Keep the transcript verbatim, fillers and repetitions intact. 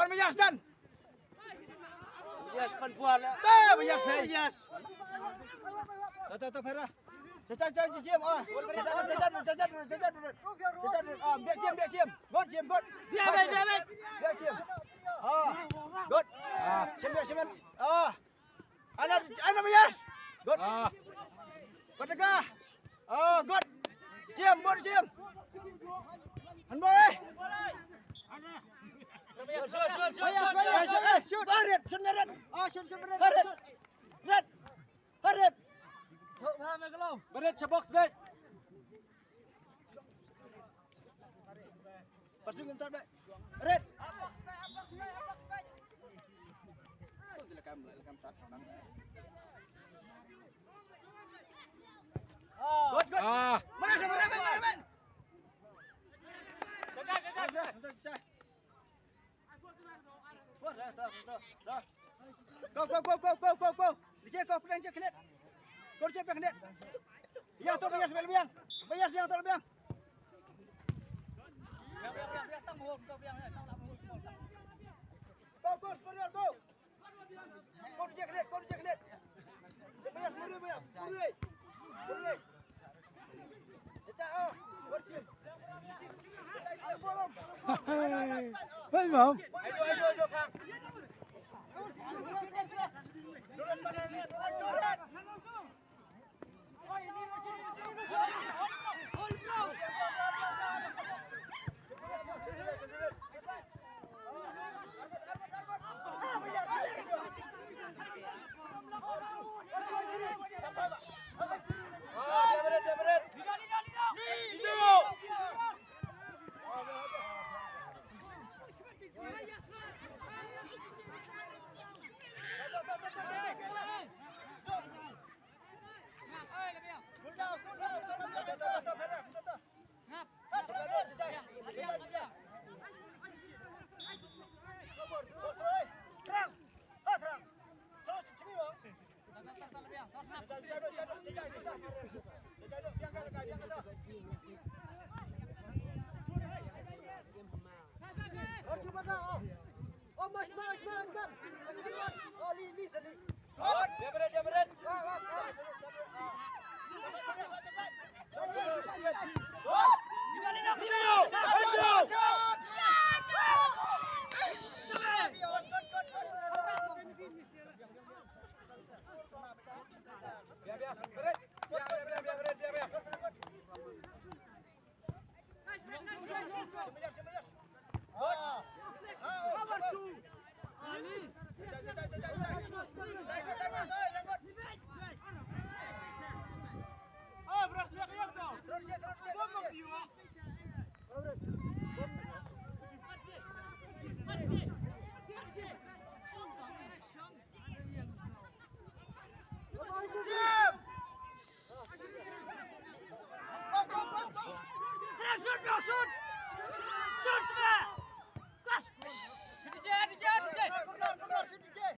Mayas dan. Yes, pan puan. Te, mayas, hey. Yes. Ta, ta, ta, phara. Cha, cha, cha, cha, jim, ah. Cha, cha, cha, cha, cha, cha, cha, cha, cha, cha, ah, biak jim, biak jim. Good, jim, good. Biak, biak, biak, biak. Biak jim. Ah, good. Ah, jim, jim, jim. Ah. Ana, ana mayas. Good. Ah. Pataka. Ah, good. Jim, good, jim. Han boy. Shoot, shoot, shoot, shoot, shoot, shoot, shoot, shoot. Barit, shoot, Barit. Ah, shoot, shoot, Barit. Barit. Barit. Barit. Barit, sa box, Barit. Passing kumta, Barit. Red. Tu, tu, lekam, lekam tat. Good, good. Ah. Mari, mari, mari, mari. Cacah, cacah, cacah. Cacah, cacah. Go, go, go, go, go, go, go. Di je, go, pynlong je, knet. Go, di je, pynlong knet. Yang tu, bias, bias, bias. Bias yang tu, bias. Bias, bias, bias, bias. Tang hol, tang bias, tang lap hol. Go, go, Superior, go. Go, di je, knet, go, di je, knet. Bias, muri, bias, muri. Muri. Hey, Mam. Shoot, bro, shoot! Shoot, bro! Kas! D J, D J, D J!